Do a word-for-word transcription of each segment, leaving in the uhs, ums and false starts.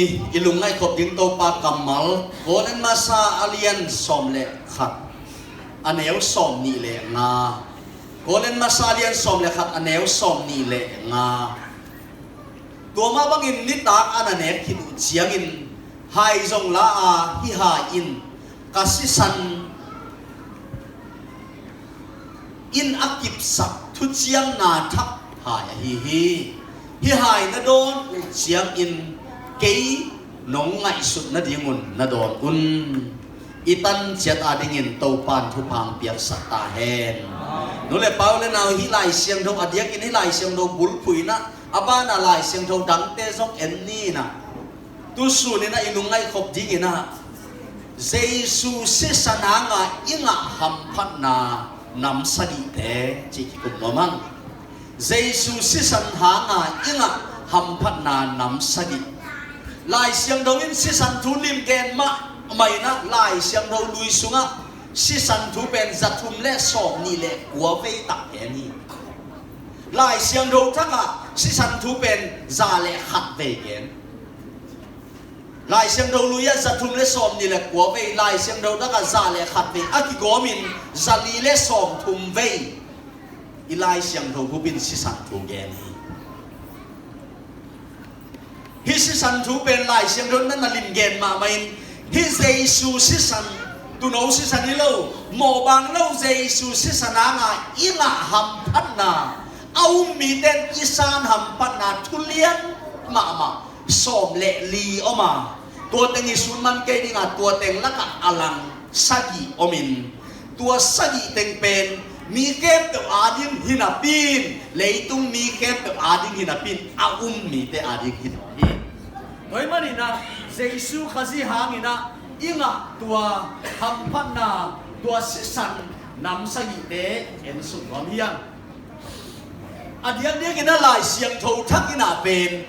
I lungngaih khop ding Topa kammal, Korin masa a lian sawm le khat, a neu sawm nih le nga. Korin masa a lian sawm le khat, a neu sawm nih le nga. Tua mah bangin nitak a na nek khit uh ciangin hai zong la a, hih hai in ka sisan in a kipsak thuciamna thak hai ahi hi. Hih hai na dawn uh ciangin kei nong ngaihsut nadingun na dawn un. I tan ciat adingin Topan thupha piaksak ta hen. Nu le pa u le nau, hih Lai Siangtho a diakin hih Lai Siangtho bulphuh in ah, a banah Lai Siangtho dangte zong en ni in ah, tu sun in ah i lungngaih khop dingin ah, Jesu sisan hanga i ngah hamphatna nam sagihte ci kikum nuam hang. Jesu sisan hanga i ngah hamphatna nam sagih. Lai Siangtho in sisan thu lim gen mahmah in ah, Lai Siangtho lui sungah sisan thu pen za thum le sawm nih le kua vei tak gen hi. Lai Siangtho thakah sisan thu pen za le khat vei gen. Lai Siangtho lui ah za thum le sawm nih le kua vei, Lai Siangtho thakah za le khat vei a kigawmin za li le sawm thum vei i Lai Siangtho bup in sisan thu gen hi. Hih sisan thu pen Lai Siangtho in na na lim gen mahmah in, hih Jesu sisan, tuuno sisan hi lo, mawhbang lo Jesu sisan hanga i ngah hamphatna a um mite in i san hamphatna thu lian mahmah sawm le li om a, tua teng i sun man kei ding a, tua teng lakah a lang sagih om in, tua sagih teng pen mi khempeuh ading hi napi in, leitung mi khempeuh ading hi napi in, a um mite ading hi napi hi. Tua ahih manin ah Jesu Khazih hangin ah i ngah tua hamphatna, tua sisan nam sagihte en suk nuam hi hang. A diakdiakin ah Lai Siangtho thak in ah pen,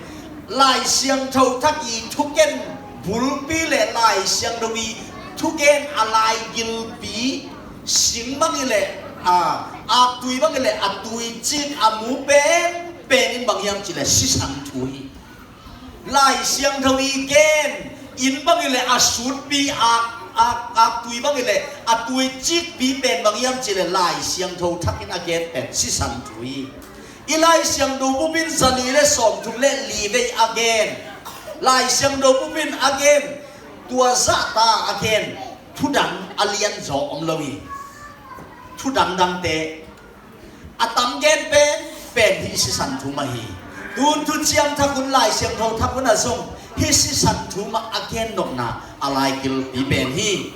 Lai Siangtho thak i thugen bulpi le Lai Siangtho i thugen a laigilpi, sing bang hi leh, a, aktui bang hi leh a tuicik a mu pen, pen in bang hiam cih leh sisan thu hi. Lai Siangtho i gen in bang hi leh a sutpi, a, a, aktui bang hi leh a tuicikpi pen bang hiam cih leh Lai Siangtho thak in a gen pen sisan thu hi. I Lai Siangtho bup in za li le sawm thum le li vei a gen. Lai Siangtho bup in a gen, tua zahta a gen thu dang a lian zaw om lo hi. Thu dangdangte a tam gen pen, pen hih sisan thu mah hi. Tun thuciam thak hun, Lai Siangtho thak hun ah zong hih sisan thu mah a gen nopna a laigilpi pen hi.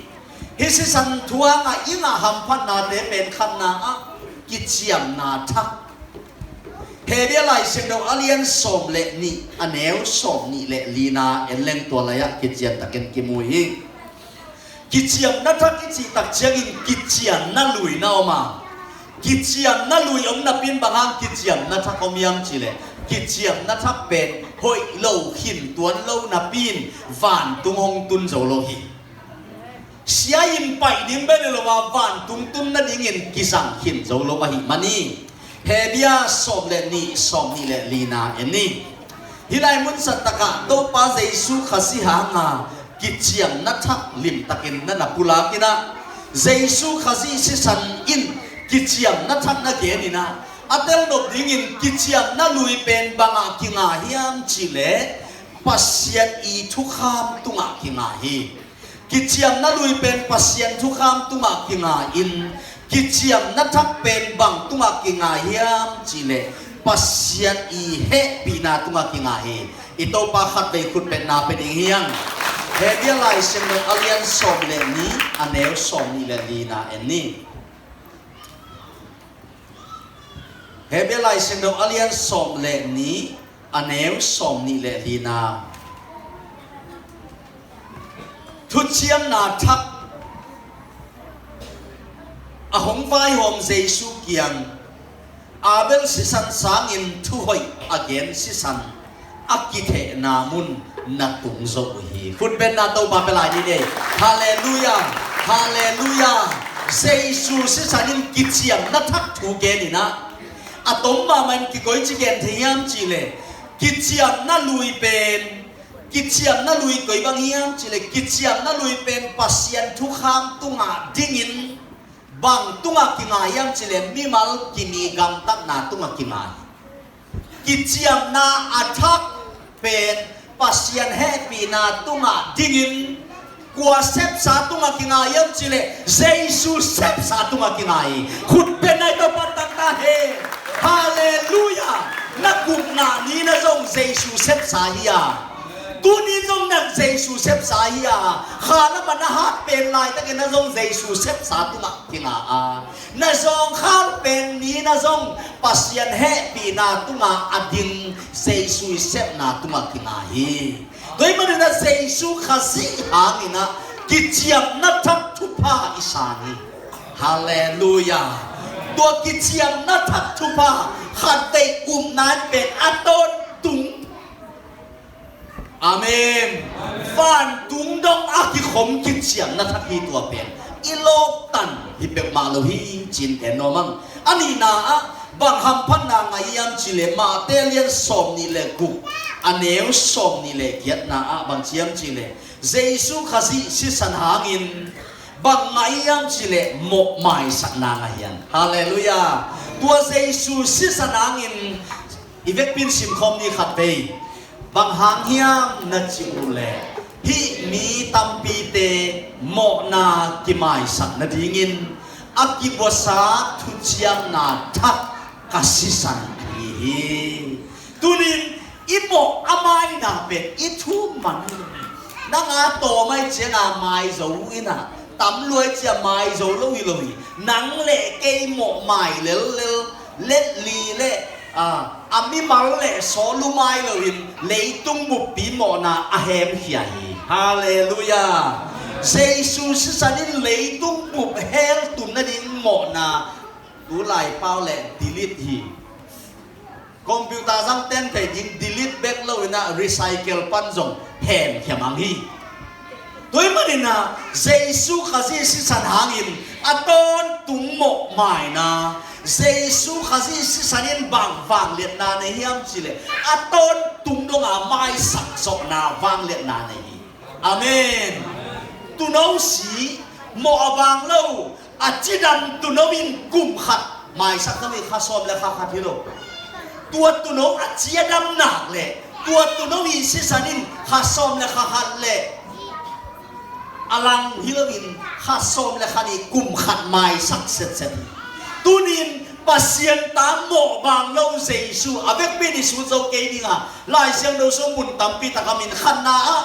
Hih sisan thu hanga i ngah hamphatnate pen khatna ah kiciamna thak. Hebru Lai Siangtho a lian sawm le nih, a neu sawm nih le lina en leng tua lai-ah kician takin kimu hi. Kiciamna thak i cih tak ciangin kiciamna lui na om a, kiciamna lui om napi in bang hang kiciamna thak om hiam cih leh, kiciamna thak pen hoih lo, khin tuan lo napi in vantung hong tun zo lo hi. Sia in pai ding bek hi lo a, vantung tun nadingin kizang khin zo lo ahih manin, Hebru sawm le nih, sawm nih le lina en ni. Hih lai mun san takah Topa Jesu Khazih hanga kiciamna thak limtakin na na pulak in ah, Jesu Khazih sisan in kiciamna thak na gen in ah, a tel nop dingin kiciamna lui pen bangah kinga hiam cih leh Pasian i thukham tungah kinga hi. Kiciamna lui pen Pasian thukham tungah kinga in, kiciamna thak pen bang tungah kinga hiam cih leh Pasian i hehpihna tungah kinga hi. I Topa khatvei khutbetna pia ding hi hang. Hebru Lai Siangtho a lian sawm le nih, a neu sawm nih le lina en ni. Hebru Lai Siangtho a lian sawm le nih, a neu sawm nih le lina. Thuciamna thak a hong vaihawm Jesu kiang, Abel sisan sangin thuhoih a gen sisan a kithehna mun na tung zo uh hi. Khutbetna Topa pia lai ni. Halleluiah. Halleluiah. Jesu sisan in kiciamna thak thu gen in ah, a tom mahmah in kikoici gen thei hiam cih leh, kiciamna lui pen Kiciamna lui koi bang hiam cileh, kiciamna lui pen Pasian thukham tungah dingin bang tungah kinga hiam cileh, mimal kimi gamtatna tungah kinga hi. Kiciamna a thak pen Pasian hehpihna tungah dingin kua sepsa tungah kinga hiam cileh, Jesu sepsa tungah kinga hi. Khut beng nai, Topa tangta he. Halleluiah. Na gupna ni na zong Jesu sepsa hi a, tuni zong na Jesu sepsa hi a, kha na man na hat pen laitakin na zong Jesu sepsa tungah kinga a, na zawngkhal pen ni na zong Pasian hehpihna tungah a ding Jesu i sepna tungah kinga hi. Tua ahih manin ah Jesu Khazih hangin ah kiciamna thak thupha i san hi. Halleluiah. Tua kiciamna thak thupha khatvei upna in pen a tawntung, amen, vantung dong a kikhom kiciamna thak hi. Tua pen i lawptan hi peuhmah lo hi ci-in gen nuam ing. A nihna ah, bang hamphatna ngah hiam cileh, Mate lian sawmnih le guk, a neu sawmnih le giatna ah bang ci hiam cileh, Jesu Khazih sisan hangin bang ngah hiam cileh, mawh maisakna ngah hi. Halleluiah. Tua Jesu sisan hangin i vekpi in simkhawm ni, khatvei. Bang hang hiam na cih uh leh, hih mi tampite mawhna kimaisak nadingin a kibuasa thuciamna thak ka sisan ahi hi. Tunin i mawh a maina pen i thu man hi lo. Nang a tawm ahih ciangin a mai zo uh in ah, tam lua ahih ciangin a mai zo lo hi lo hi. Nang le kei mawh mai lellel, let li le, a, a mimal le sawl uh mai loin leitung buppi mawhna a hemkhia hi. Halleluiah. Jesu sisan in leitung bup hell tun nading mawhna, tulai pau le delete hi. Computer zang ten thei ding, delete back lo in ah recycle pan zong hemkhia mang hi. Tua ahih manin ah Jesu Khazih sisan hangin a tawntung mawh maina, Jesu Khazih sisan in bang vangliatna nei hiam cileh, a tawntung dong a maisak zawhna vangliatna nei hi. Amen. Tuuno si, mawh a vang lo, a cidam tuuno in kum khat maisak na hi, kha sawm le kha khat hi lo. Tua tuuno a cidam nak leh, tua tuuno i sisan in kha sawm le kha khat le a lang hi loin kha sawm le khat i kum khat maisak setset hi. Tunin Pasian ta mawh vang lo Jesu, a vekpi in i sut zo kei ding a, Lai Siangtho sung mun tampi tak a min khatna ah,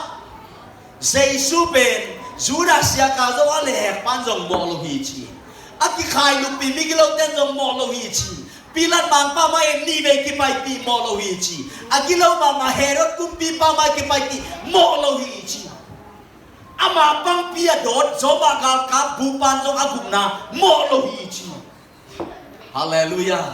Jesu pen Judas Iskariot a lehhek pan zong mawh lo hi ci. A kikhai luppi migilote'n zong mawh lo hi ci. Pilat mangpa mai-ah nih vei kipaipih, mawh lo hi ci. A gilo mahmah Herod kumpipa mai kipaipih, mawh lo hi ci. Ama pangpi a dawt, Roma galkap bupa'n zong a gupna, mawh lo hi ci. Halleluiah.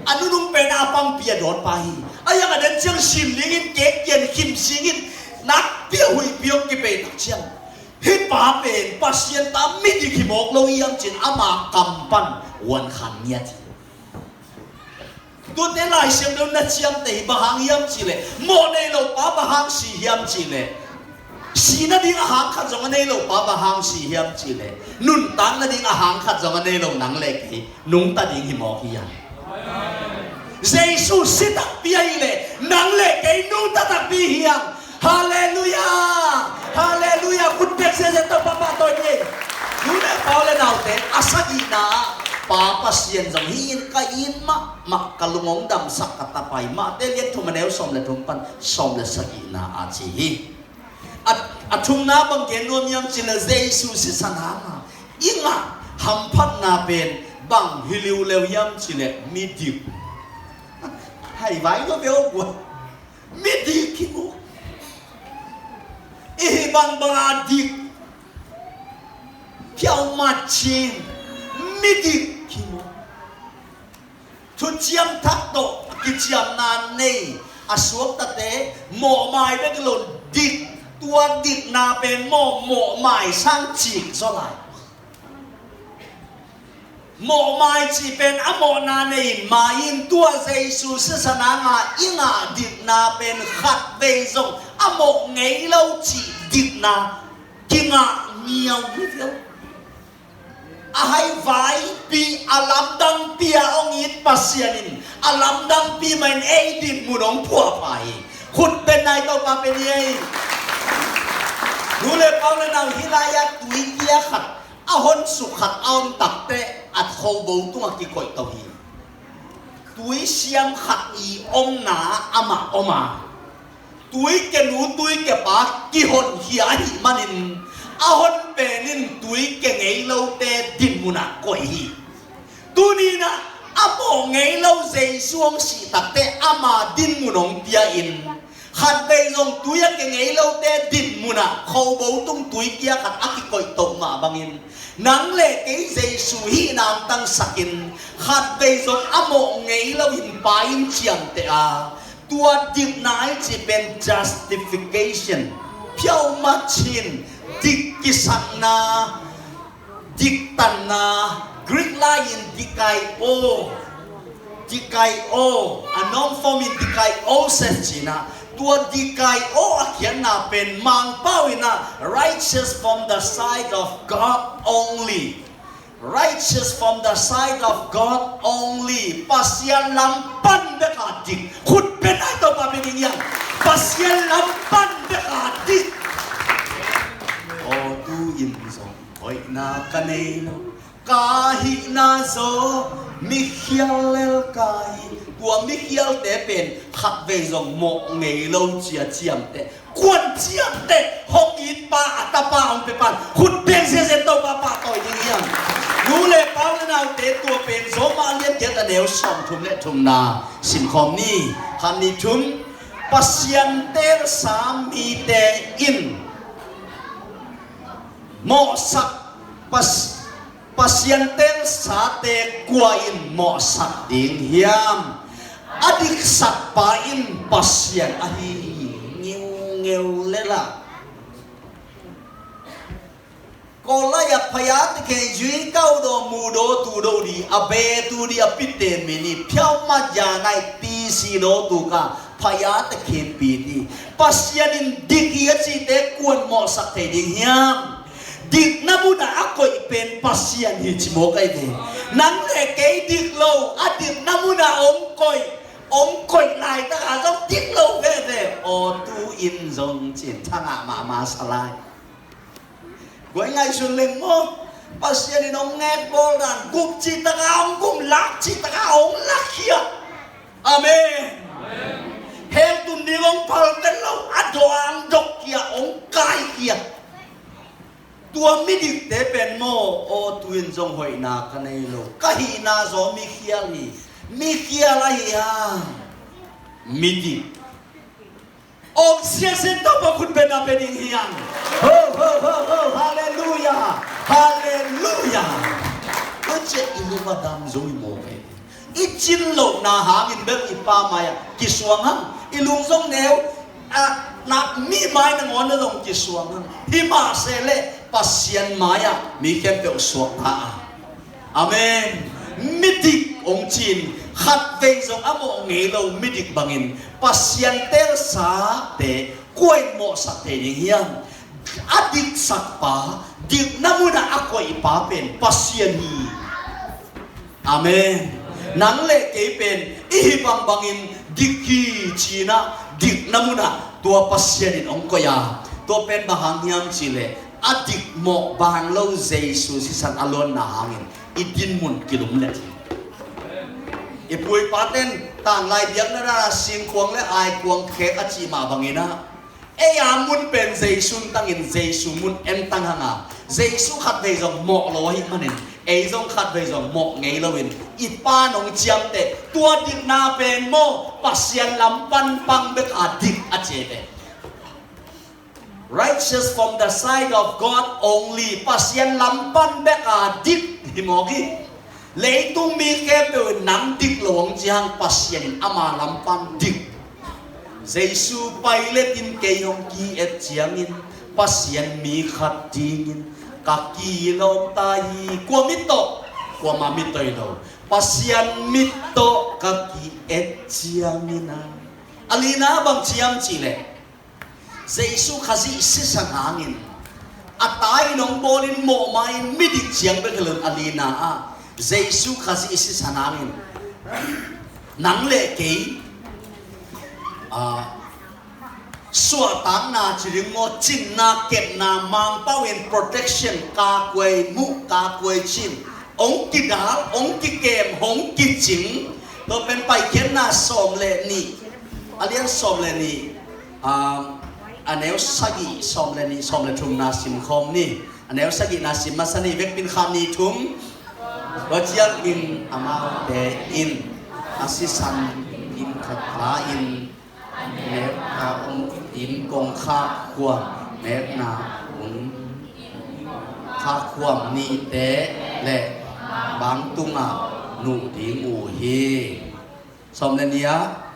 A nunung pen a pangpi a dawtpa hi. A hiang a den ciang sin dingin, kek kian khim singin, nakpi a huihpi hong kipei tak ciang, hih pa pen Pasian ta midik hi mawk lo hiam ci-in ama kam pan huan khan ngiat hi. Tuate Lai Siangtho na ciamteh hi, bang hang hiam cih leh, mawh nei lo pa bang hang si hiam cih leh, si nading a hang khat zong a nei lo pa bang hang si hiam cih leh, nuntak nading a hang khat zong a nei lo nang le kei nungta ding hi mawk hi hang. Jesu si takpi ahih leh nang le kei nungta takpi hi hang. Halleluiah! Halleluiah! Khut beng ziahziah tawh pahpah tawh in. Nu le pa u le naute, a sagihna ah, Pa Pasian zong hih in ka it mahmah, ka lung hong damsak ka tapa hi. Mate lian thum a neu sawm le thum pan sawm le sagihna ah ci hi. A, a thumna bang gen nuam hiam cih leh Jesu sisan hang a i ngah hamphatna pen bang hi liuleu hiam cih leh midik. Hai vai lo ve o gua. Midik hi mu. I hih bangbang a dik, phiau mat cin, midik hi mu. Thuciam Thak tawh kiciamna nei a suaktate, mawhmai bek lo, dik, tua dikna pen mawh, mawhmai sang cik zaw lai. Mawhmai cih pen a mawhna nei in mai in, tua Jesu sisan hanga i ngah dikna pen khatvei zong a mawh ngei lo cih dikna kingah ngiau hi viau. A haivaipi, a lamdangpi a hong it Pasian in a lamdangpi mah in ei dinmun hong phuahpha hi. Khut beng nai, Topa beng hi ei. Nu le pa, u le nau, hih lai-ah tuikia khat a hon suk khat a om takteh a khobo tungah kikoih to hi. Tuisiam khat i omna amah om a, tuikenu tuikepa kihonkhia ahih manin a hon pen in tuike ngei lote dinmun ah koih hi. Tuni-in ah a mawh ngei lo Jesu hong sih takteh ama dinmun hong pia-in, khatvei zong tui a ke ngei lote dinmun ah khobo tung tuikia khat a kikoih to mah bangin, nang le kei Jesu hihna hong tangsakin, khatvei zong a mawh ngei loin Pa in ciamteh a, tua dikna i cih pen justification, phiau machin, dik kisakna, diktanna, Greek lai-in dikaio, dikaio, a norm form-in dikaiosis ci-in ah, tua dikaio a khiatna pen Mangpau in ah, righteous from the sight of God only. Righteous from the sight of God only. Pasian lam pan bek a dik. Khut beng nai, Topa beng hi ing. Pasian lam pan bek a dik. Aw, tu-in zong hoihna ka nei lo, ka hihna zaw mikhial lel ka hi. Tua mikhialte pen khatvei zong mawh ngei lo ci-a ciamteh, kuan ciamteh hong it pa, a tapa hong pia pan, khut beng ziahziah in Topa pahtawi ding hi hang. Nu le pa, u le naute, tua pen Rom alian giat, aneu sawmthum le thumna simkhawm ni. Khat, nih, thum. Pasian teelsa mite in mawhsak, Pas-, Pasian teelsate kua in mawhsak ding hiam? A diksakpa in Pasian ahi hi. Ngiungeu lela. Kawlai-ah phaya tekhen zui kau daw, mu daw, tu daw di, a be tu di, a pite mini, phiau ma ja nai, pi si daw tu ka, phaya tekhen pi di. Pasian in dik hi a cite kuan mawhsak thei ding hiam? Dikna munah a koih pen Pasian hi ci mawk ahi ve. Nang le kei dik lo, a dikna munah hong koih, hong koih laitakah zong dik lo veve. Aw, tu-in zong cin thangah mahmah sa lai. Guai ngaihsun leng maw, Pasian in hong ngekbawl dan, gup cihtakah hong gum, lak cihtakah hong lakkhia. Amen. Hell tun ding hong phal pen lo, a dawh hong dawkkhia, hong kaikhia. Tua midikte pen maw, aw, tu-in zong hoihna ka nei lo, ka hihna zaw mikhial hi. Mikhial ahi a, midik. Om siasin Topa khut beng a beng ding hiam? Ho, ho, ho, ho, halleluia, halleluia. Tua ciah i lung a dam zo i mawk hi. I cin lohna hangin bel i Pa mai-ah kisuang hang. I lung zong neu, a, na, mi mai nangawn ah zong kisuang hang. Hi mah se leh Pasian mai-ah mi khempeuh suak ta a. Amen. Midik hong ci-in, khatvei zong a mawh ngei lo midik bangin, Pasian teelsate kua in mawhsak thei ding hiam? A diksakpa, dikna munah a koihpa pen Pasian hi. Amen. Nang le kei pen i hih bangbangin dik hi ci-in ah, dikna munah tua Pasian in hong koih a, tua pen bang hang hiam cih leh, a dik mawh bang lo Jesu sisan a luanna hangin i dinmun kilumlet hi. I pu i pate'n tanglai biakna dana singkuang le aikuang khek a cih mah bangin ah, ei a mun pen Jesu tangin Jesu mun en tang hang a, Jesu khatvei zong mawh lo ahih manin ei zong khatvei zong mawh ngei loin i Pa in hong ciamteh, tua dikna pen maw, Pasian lam pan bek a dik a ci hi ve. Righteous from the sight of God only. Pasian lam pan bek a dik hi mawk hi. Leitung mi khempeuh in nang dik lo hong ci hang, Pasian in ama lam pan dik. Jesu Pilate in kei hong ki-et ciangin, Pasian mi khat dingin ka kilawm ta hi. Kua mit tawh? Kuama mit tawh hi lo. Pasian mit tawh ka ki-et ciangin a. A lina bang ci hiam cih leh, Jesu Khazih sisan hangin a ta in hong bawlin mawhmahin midik ciang bek hi lo in, a lina ah Jesu Khazih sisan hangin nang le kei, ah, suahtakna ci ding maw, cinna, kepna, Mangpau in protection, kakuai muh, kakuai cin, hong kidal, hong kikem, hong kicing. Tua pen Paikhiatna sawm le nih, a lian sawm le nih, um, a neu sagih, sawm le nih, sawm le thumna sim khawm ni. A neu sagihna sim masa ni, vekpi in khat, nih, thum. Tua ciangin amaute in a sisan in khat la in, mekna hun in kongkhak khuam, mekna hun kongkhak khuam nihte le bang tungah nuh ding uh hi. Sawm le nih ah,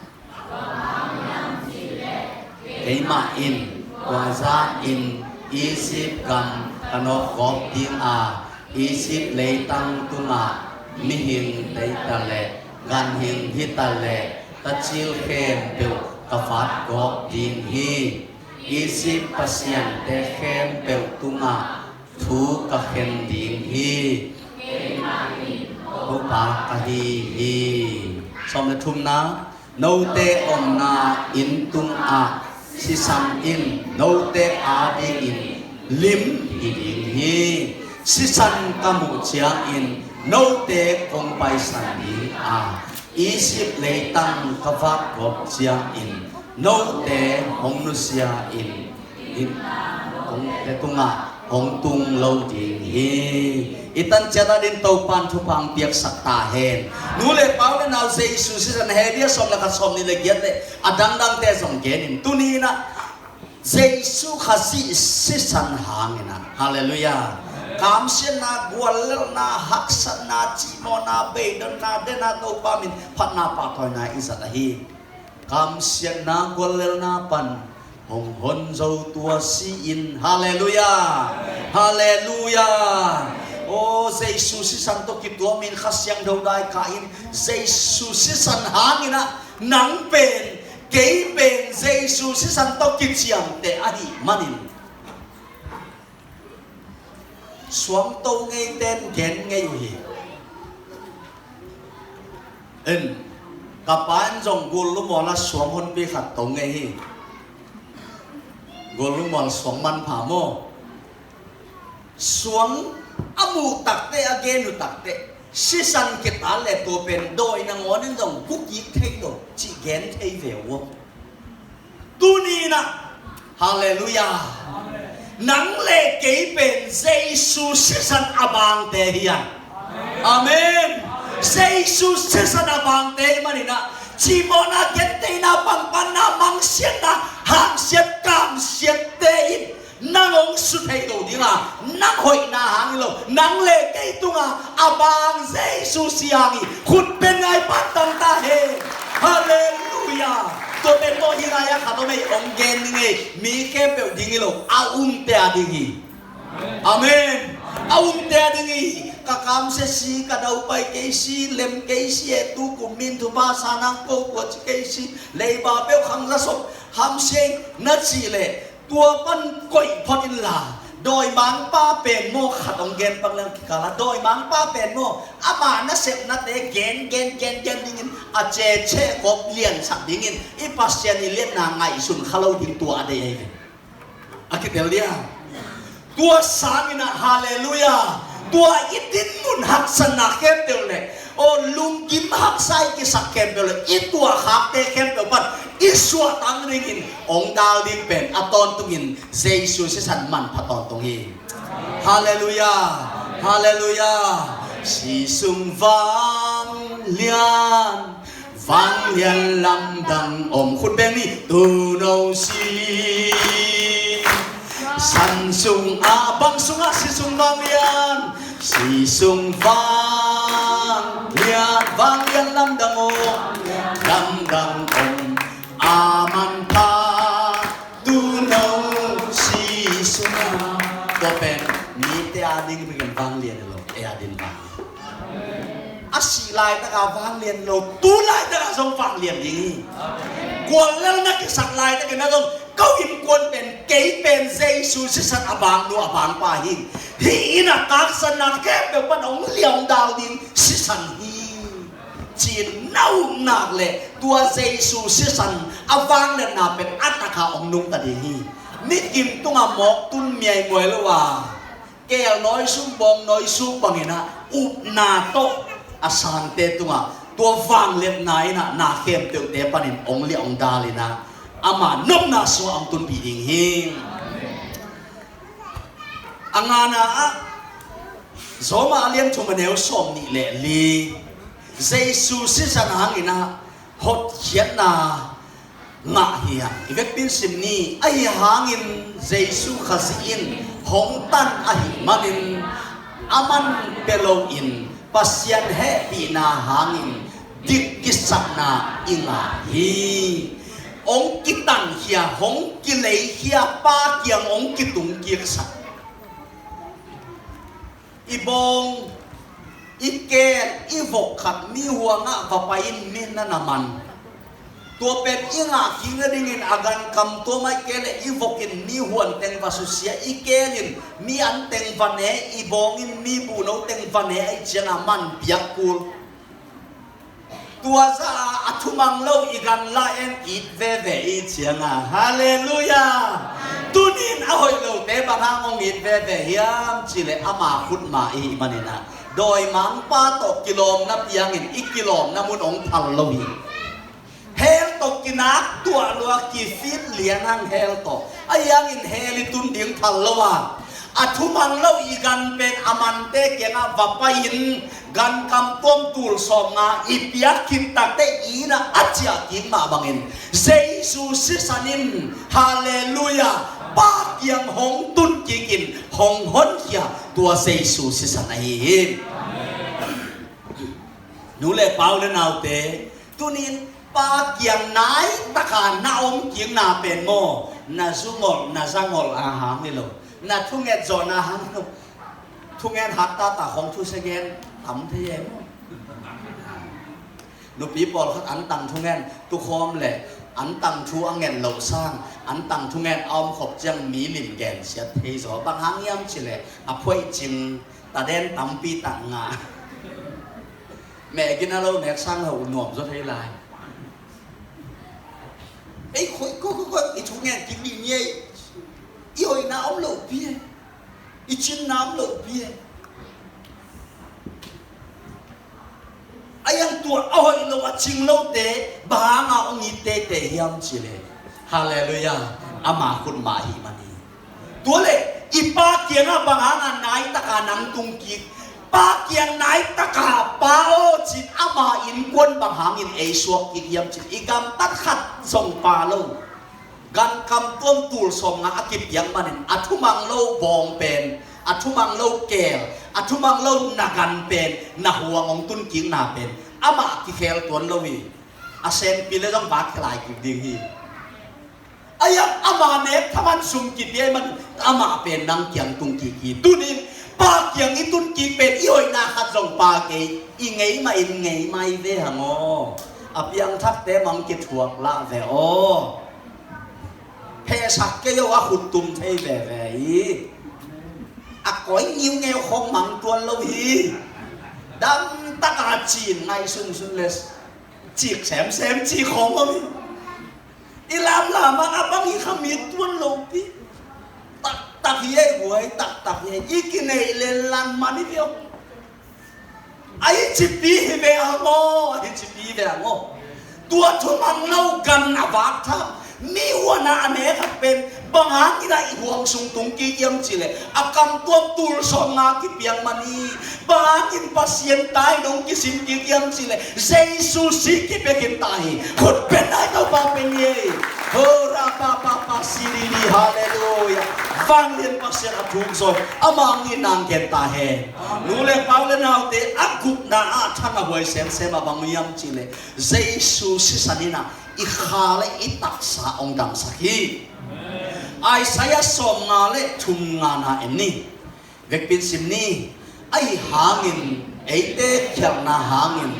keimah in tua zangin Egypt gam ka nawkgawp ding a, Egypt leitang tungah mihing tei ta leh, ganhing hi ta leh, tacil khempeuh ka vatgawp ding hi. Egypt pasiante khempeuh tungah thu ka khen ding hi. Topa ka hi hi. Sawm le thumna, note omna inn tungah sisan in note adingin lim hi ding hi. Sisan ka muh ciangin note kong paisan ding a, Egypt leitang ka vakgawp ciangin note hong nusia in, in, note tungah hong tung lo ding hi. I tan ciat adin Topan thupha hong piaksak ta hen. Nu le pa u le nau, Jesu sisan, Hebru sawm le khat, sawm nih le giat le a dangdangte zong gen in. Tuni in ah Jesu Khazih sisan hangin ah, halleluiah, kamsiatna, guallelhna, haksatna, cimawhna, beidonna, dena Topa min phatna, pahtawina i zat ahi. Kamsiatna, guallelhna pan hong hon zo tua si-in. Halleluiah. Halleluiah. Aw, Jesu sisan tawh kituamin, Kha Siangtho daikahin, Jesu sisan hangin ah nang pen, kei pen Jesu sisan tawh kiciamteh ahih manin, suang to ngeite'n gen ngei uh hi. En, ka pa in zong Guallumual ah suang honpi khat to ngei hi. Guallumual suang manpha maw. Suang a muh takteh, a gen uh takteh, sisan kitat le tua pen dawi nangawn in zong gu kik thei lo cih gen thei ve uh. Tuni in ah, halleluiah, nang le kei pen Jesu sisan a bangte hi a. Amen. Jesu sisan a bangte ahih manin ah, cimawhna, gentheihna, pangpanna, mangsiatna, hamsiat, kamsiatte in nang hong su thei lo ding a, nang hoihna hang hi lo, nang le kei tungah a bang Jesu si hang hi. Khut beng ngai, pantan ta hen. Halleluiah. Tua pen maw, hi lai-ah khat om ei, hong gen ding ei, mi khempeuh ding hi lo, a umte a ding hi. Amen. A umte a ding hi. Ka kamsia si, ka daupai kei si, lem kei si e, tu kum min thupha sa nang ko kua ci kei si, leiba peuh khang za sop hamsia ing na cih leh, tua pan koih phot inla, dawimangpa pen maw, khat hong gen pak leng kikal a, dawimangpa pen maw, ama nasepnate gen, gen, gen, gen dingin, a cece kop liansak dingin, i Pasian i liatna ngaihsun kha lo ding tua a deih ahi ve. A kitel dia. Tua sangin ah, halleluiah, tua i dinmun haksatna khempeuh le, aw, lunggim haksa i kisak khempeuh le, i tuahkhakte khempeuh pan i suahtak dingin hong dal ding pen a tawntungin Jesu sisan manpha tawntung hi. Halleluiah. Halleluiah. Si sung vanglian, vanglian lamdang om. Khut beng ni. Tuuno si san sung a, bang sungah, si sung vanglian, si sung vanglian, vanglian lamdang om, lamdang om a manpha tuuno si sungah. Tua pen mite a ding bek in vanglian hi lo, ei a ding vanglian. A sih laitaka vanglian lo, tu laitaka zong vanglian ding hi. Guallelna kisak laitakin a zong ko innkuan pen, kei pen Jesu sisan a bangnu a bangpa hi. Hih inn a kaksatna khempeuh pan hong liang dal ding sisan hi, ci-in na upna le tua Jesu sisan a vangliatna pen a taka hong nungta ding hi. Mikim tunga mawk tun miaimuai lo a, keel nawi suk, bawng nawi suk bangin a upna tawh a sangte tungah tua vangliatna in a na khempeuhte panin hong liah hong dal in a, ama nopna sungah hong tunpih ding hi. A ngana ah, Roma a lian thum a neu sawm nih le li, Jesu sisan hangin a hotkhiatna ngah hi hang. I vekpi in sim ni. Ahi hangin Jesu Khazih in hong tan ahih manin, a man pia loin Pasian hehpihna hangin dik kisakna i ngah hi. Hong kitankhia, hong kileikhia, Pa kiang hong kitungkiksak. I bawng, i keel, i vok khat mi huangah va pai in, mi na na man. Tua pen i ngah kik nadingin a gan kam tuam ahih kei leh i vok in mi huan teng va susia, i keel in mi an teng va ne, i bawng in mi buhno teng va ne ahih ciangin a man piak kul. Tua zah a, a thumang lo i gan la en it veve i ciangin. Halleluiah. Tunin a hoih lote bang hang hong it veve hiam cih leh ama khutma i hih manin a, dawimangpa tawh kilawmna piangin i kilawmna mun hong phal lo hi. Hell tawh kinak tuah lua, kifit lian hang hell tawh. Ahi hangin hell i tun ding phal lo a, a thumang lo i gan pen a mante kiangah va pai-in, gan kam tuam tul sawmnga i piak khit takteh i inn ah a ciah kik mah bangin, Jesu sisan in, halleluiah, Pa kiang hong tun kik in hong honkhia, tua Jesu sisan ahi hi. Nu le pa, u le naute, tunin Pa kiang nai taka na om kikna pen maw, na zungolh, na zangolh a hang hi lo, na thunget zawhna hang hi lo. Thungen hat tata khong thusia gen tam thei e maw. Nupi pawlkhat antang thungen tukhawm le antang thu a nget loh sang, antang thungen a om khop ciang mi lim gen siat thei zaw. Bang hang hiam cih leh a phuaih cing, taden tampi tak ngah. Meh gina lo nek sang ho nuam zaw thei lai. Ei, khoi, khoi, khoi, khoi, i thungen kik ding ni ei. I hoihna om lo pi e. I cinna om lo pi e. A yang tua a hoih lo a cing lote bang hanga hong it teitei hiam cih leh, halleluiah, ama khutma ahi man hi. Tua leh i Pa kiangah bang hanga nai taka nang tung kik, Pa kiang nai taka, Pa aw, cin ama innkuan bang hangin ei suak kik hiam cin, i gamtat khat zong pha lo. Gan kam tuam tul sawmnga a kipiak manin a thumang lo bawng pen, a thumang lo keel, a thumang lo na gan pen, na huang hong tun kikna pen amah kikhel tuan lo hi. A senpi le zong vak khelai kik ding hi. A yang ama nek thaman sum kipia man, amah pen nang kiang tung kik hi. Tunin Pa kiang i tun kik pen i hoihna khat zong pha kei, i ngei mah in ngei mai ve hang aw. A piangthakte mang kithuak lah ve aw. Phehsak kei aw, a khut tum thei veve hi. A koi ngiungeu khong mang tuan lo hi. Damtaka cin ngaihsunsun le cik semsem cik khong om hi. I lamlam a bang hi kha mi tuan lo pi. Taktak hi ei guai, taktak hi ei. I kineih lenlan man hi viau. A hi cipi hi ve ang aw, a hi cipi hi ve ang aw. Tua thumang lo gan a vak tham, mi huana a nek khat pen bang hangin a i huang sung tung kik hiam cih leh, a kam tuam tul sawmnga kipiak man hi. Bang hangin Pasian ta in hong kisim kik hiam cih leh, Jesu si kipia khin ta hi. Khut beng nai, Topa beng hi. Hora pa pa pa siriri, halleluiah. Vanglian Pasian a thuk zaw, ama hangin nang gen ta hen. Nu le pa, u le naute, a gupna ah thang a huai semsem a bang hiam cih leh, Jesu sisan in a i kha le i taksa hong damsak hi. Isaiah sawmnga le thum ngana en ni. Vekpi in sim ni. Ahi hangin Eite khialhna hangin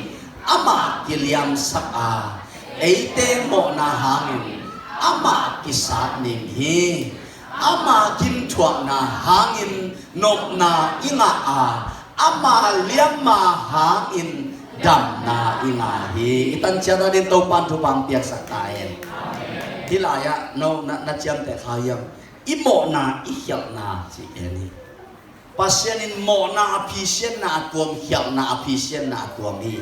amah kiliamsak a, eite mawhna hangin amah kisat ning hi. Ama gimthuakna hangin nopna i ngah a, ama liamma hangin damna i ngah hi. I tanciat adingin Topa'n thupha piaksak ta hen. Hih lai-ah no na, na ciamteh kha hiam? I mawhna, i khialhna ci en hi. Pasian in mawhna a phisianna a tuam, khialhna a phisianna a tuam hi.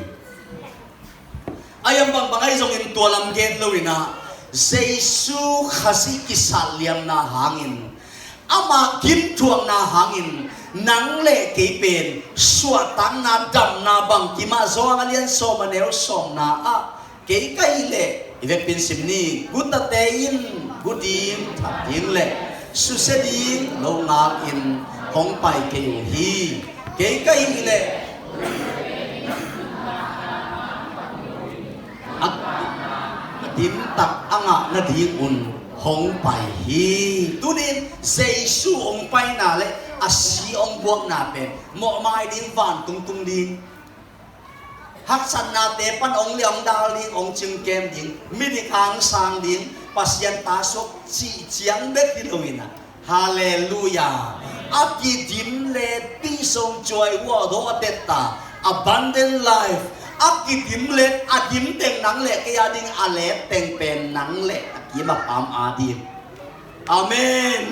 A hiam bangbang ahi zongin tua lam gen lo in ah, Jesu Khazih kisat liamna hangin ama gimthuakna hangin nang le kei pen suahtakna, damna bangkim ah, Johan a lian sawm a neu sawmna ah, kei ka hih leh, i vekpi-in sim ni, gutate in gu ding, that ding le susia ding lo ngakin hong pai kei uh hi. Kei ka hih leh a, a dimtak a ngah nadingun hong pai hi. Tuni-in Jesu hong paina le a si hong buakna pen mawhmai ding, vantung tung ding, haksatnate pan hong liamdal ding, hong cingkem ding, midik hong sang ding, Pasian ta suak cih ciang bek hi lo in ah, Halleluiah. A kidim letpih song cuai uah dawh a tetta, abundant life. A kidim let, a dim teng nang le kei a ding, a let teng pen nang le a kim a pam a ding. Amen.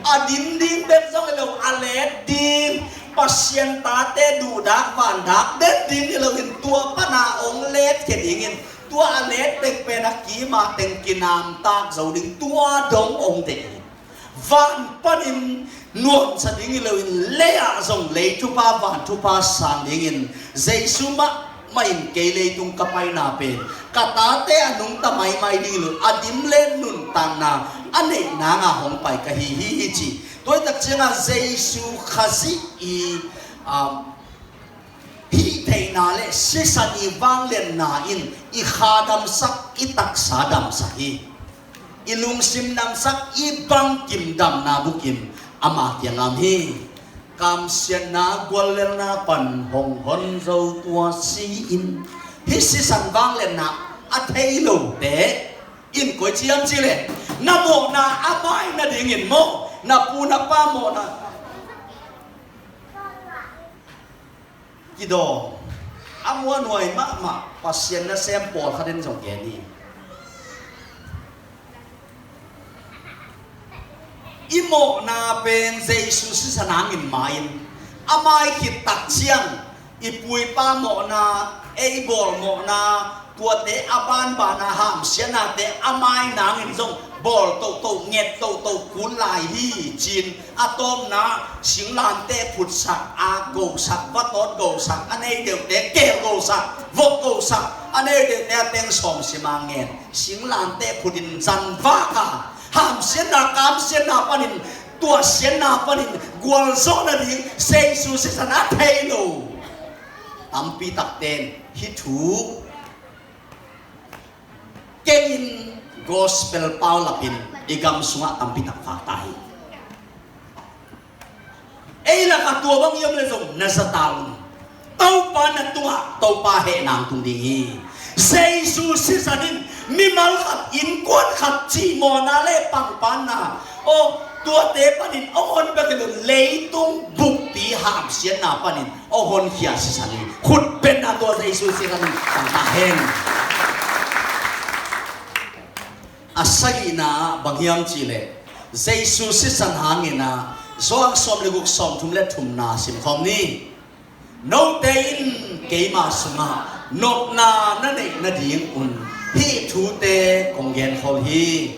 A dim ding bek zong hi lo, a let ding. Pasian tate duhdak vandak den ding hi loin, tua pana hong let khia dingin, tua a let teng pen a kima teng kinamtak zo ding, tua dong hong deih hi. Van panin nuamsa ding hi loin, lei-ah zong lei thupha, van thupha sang dingin, Jesu mah mahin kei leitung ka paina pen ka tate a nungta maimai ding lo, a dim le nuntakna a neih nanga hong pai ka hi hi, hi ci. Tua hi tak cianga Jesu Khazih i, um, hih theihna le sisan i vangliatna in i kha damsak, i taksa damsak hi. I lungsim damsak, i bangkim damna bukim ama kiang a om hi. Kamsiatna guallelhna pan hong hon zo tua si-in, hih sisan vangliatna a thei lote in koi ci hiam cih leh, na mawhna a mai nadingin maw, na pu na pa mawhna kidawm. A muanhuai mahmah Pasian nasem pawlkhat in zong gen hi. I mawhna pen Jesu sisan hangin mai-in, a mai khit tak ciang i pu i pa mawhna, ei bawl mawhna, tuate a banbana hamsiatnate a mai nangin zong bawl tohtoh, nget tohtoh kul lai hi ci-in, a tawpna, singlante phutsak, a gosak, vatawt gosak, a nei deuhte keel gosak, vok gosak, a nei deuhte a teng sawm sima ngen, singlante phutin zanvak a, hamsiatna, kamsiatna panin, tuahsiatna panin gualzawhna ding Jesu sisan a thei lo tampi takte in hih thu kengin gospel paulapin i gam sungah tampi tak vak ta hi. Ei lakah tua bang i om leh zong na za ta un. Topa na tungah Topa hehna hong tung ding hi. Jesu sisan in mimal khat, innkuan khat cihmawhna le pangpanna, aw, tuate panin hong hon bek hi lo, leitung buppi hamsiatna panin hong honkhia sisan hi. Khut bengna tawh Jesu sisan in pang ta hen. A sagihna ah bang hiam cih leh, Jesu sisan hangin ah, Johan sawm le guk, sawmthum le thumna simkhawm ni. Note in keima sungah nopna na neih nadingun hih thute kong genkhol hi.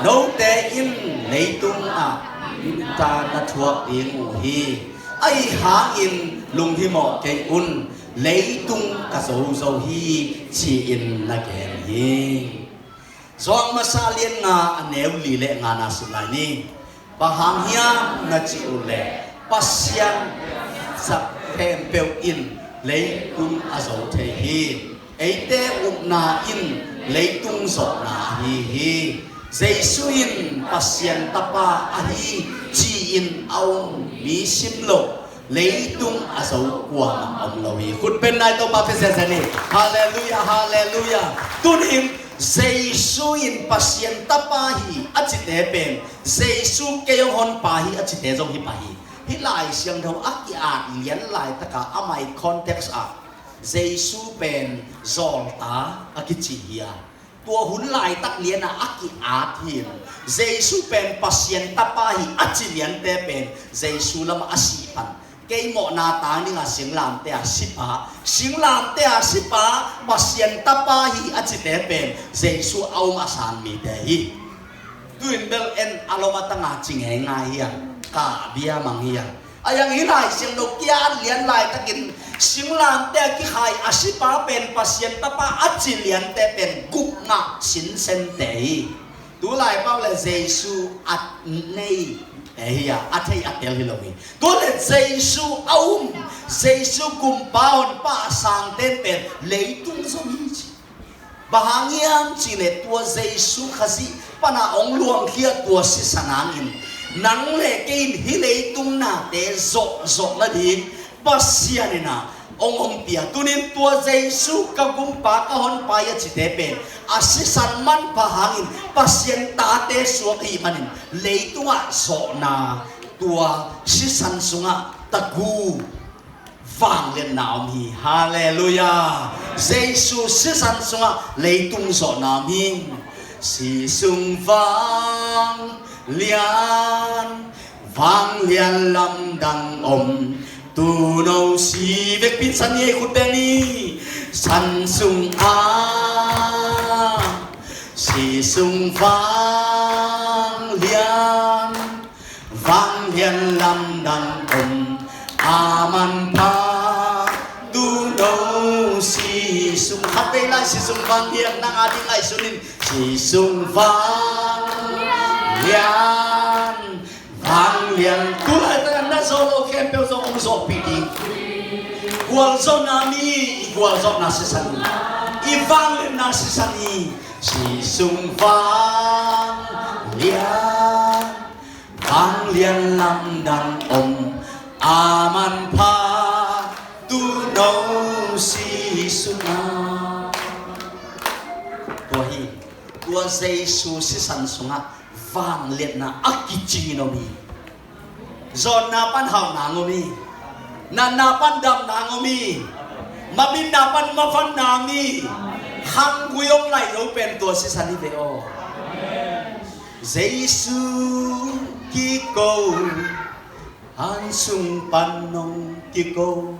Note in leitungah minta na thuak ding uh hi. Ahi hangin lunghimawh kei un, leitung ka zo zo hi, ci-in na gen hi. Johan masa lian nga, a neu li le ngana sim lai ni. Bang hang hiam na cih uh leh, Pasian sak khempeuh in leitung a zo thei hi. Eite upna in leitung zawhna ahi hi. Jesu in Pasian Tapa ahi ci-in a um mi sim loh, Leitung a zo kuamah om lo hi. Khut beng nai, Topa pia zenzen hi. Halleluiah, halleluiah. Tunin Jesu in Pasian Tapa hi a cite pen, Jesu kei hong honpa hi a cite zong hi pah hi. Hih Lai Siangtho a ki-at lian laitaka amah i context ah Jesu pen zawlta a kici hi a, tua hun laitak liana a ki-at hi. Jesu pen Pasian Tapa hi a ci liante pen Jesu lamah a sih pan. Kei mawhna tang dinga singlamte a sipa, singlamte a sipa, Pasian Tapa hi a cite pen Jesu a um a san mite hi. Tuin bel en a lom a tanga ci ngeingai hi a, kah bia mang hi a. A yang hih Lai Siangtho ki-at lian laitakin singlamte a kikhai a sipa pen Pasian Tapa a ci liante pen gupna sinsente hi. Tulai pau le Jesu a neite hi a, a thei a tel hi lo hi. Tua le Jesu a um, Jesu gumpa honpa a sangten pen leitung zong hi ci. Bang hang hiam cihleh tua Jesu Khazih pana hong luangkhia tua sisan hangin nang le kei in hih leitung nate zawhzawh nading Pasian in a hong ompih a. Tunin tua Jesu ka gumpa ka honpa hi a cite pen a sisan manpha hangin Pasian tate suak ahih manin leitungah zawhna, tua sisan sungah tagu vangliatna om hi. Halleluiah. Jesu sisan sungah leitung zawhna om hi. Si sung vanglian, vanglian lamdang om, tuuno si, vekpi in san ni, khut beng ni. San sungah si sung vanglian, vanglian lamdang om, a manpha tuuno si sung. Khatvei lai, si sung vanglian, nang a ding ngaihsun in, si sung vanglian, vanglian. Tulaitak na zawh loh khempeuh zong hong zawhpih ding. Gualzawhna mi, i gualzawhna sisan hi. I vangliatna sisan hi. Si sung vanglian, vanglian lamdang om, a manpha tuuno si sungah. Tua hi, tua Jesu sisan sungah vangliatna a kicingin om hi. Zawnna pan hauhna hong om hi. Natna pan damna hong om hi. Maminna pan mavanna hong om hi. Khanggui hong laih lo pen tua sisan hi ve aw. Jesu kiko, han sung pan nong kiko.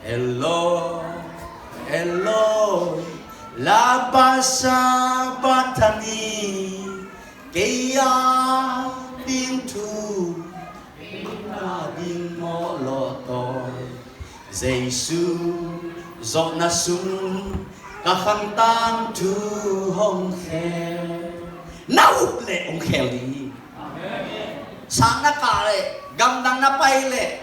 Eloi, Eloi, lama sabakthani. Kei a ding thu, kei a ding mawh lawh tawi. Jesu zawhna sung ka khang tangthu hong khel. Na up leh hong khel ding hi. Sang na kah leh, gamdang na pai leh,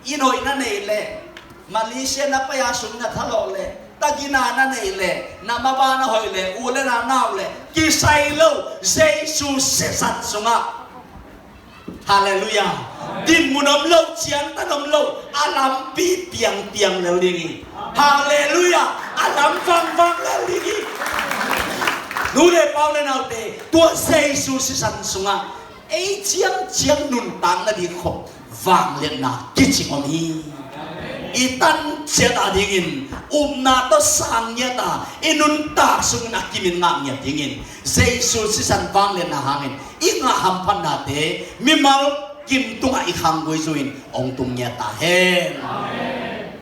inn hoih na neih leh, Malaysia na pai a sum na thalawh leh, tagina na neih leh, na mabana hoih leh, u le na nau leh, kisai lo, Jesu sisan sungah. Halleluiah. Dinmun om lo, ciangtan om lo, a lampi piangpiang lel ding hi. Halleluiah. A lam vangvang lel ding hi. Nu le pa, u le naute, tua Jesu sisan sungah ei ciangciang nuntak nading khop vangliatna kicing om hi. I tan ciat a dingin, upna tawh sang ngiat a, i nuntak sungin a kimin ngak ngiat dingin, Jesu sisan vangliatna hangin i ngah hamphatnate mimal kim tungah i khanggui zui-in hong tung ngiat ta hen.